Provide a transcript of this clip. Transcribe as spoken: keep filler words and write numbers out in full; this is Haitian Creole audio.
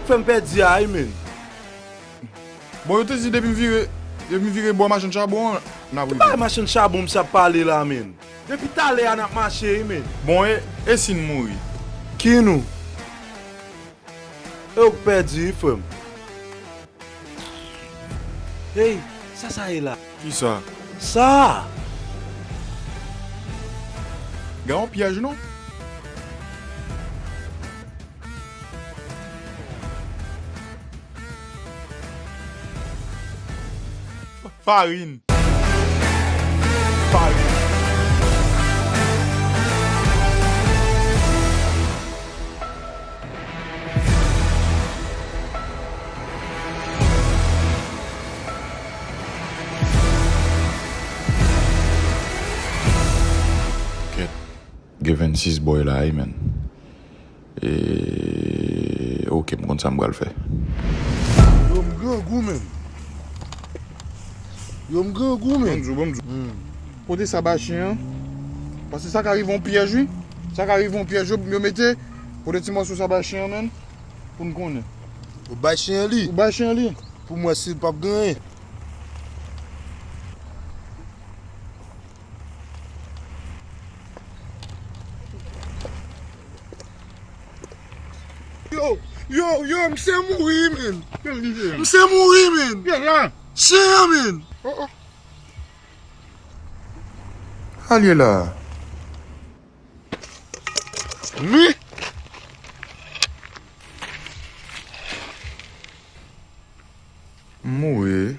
Fè m pèdi a wi, menn. Bon, yo te di depi m vire, depi m vire bò machann chabon an, n ap rive. Ki bagay machann chabon misye ap pale la, menn? Depi talè a n ap mache wi, menn. Bon, e, e si n mouri? Ki nou? E ou k pèdi wi, frè m. Hey, sa sa ye la? Kisa? Sa! Gen yon pyèj non? Farin. Farin. Kèt. Gen vennsis bòy la wi, menn. E, oke, m konn sa m pral fè. Yo, m grangou, menn. Yo, m grangou, menn. Bon, m di w, bon, m di w. Hmm. Pote sa bay chen an. Paske sa ka rive yon pyèj, wi. Sa ka rive yon pyèj, yo, yo mete. Pote ti mòso sa bay chen an, menn. Pou n konnen. Ou bay chen an li? Ou bay chen an li. Pou mwen, si l p ap gen anyen. Yo, yo, yo, m se mouri, menn. M se mouri, menn. Chen an, menn. Oh, oh. Al ye la. Mi. M mouri.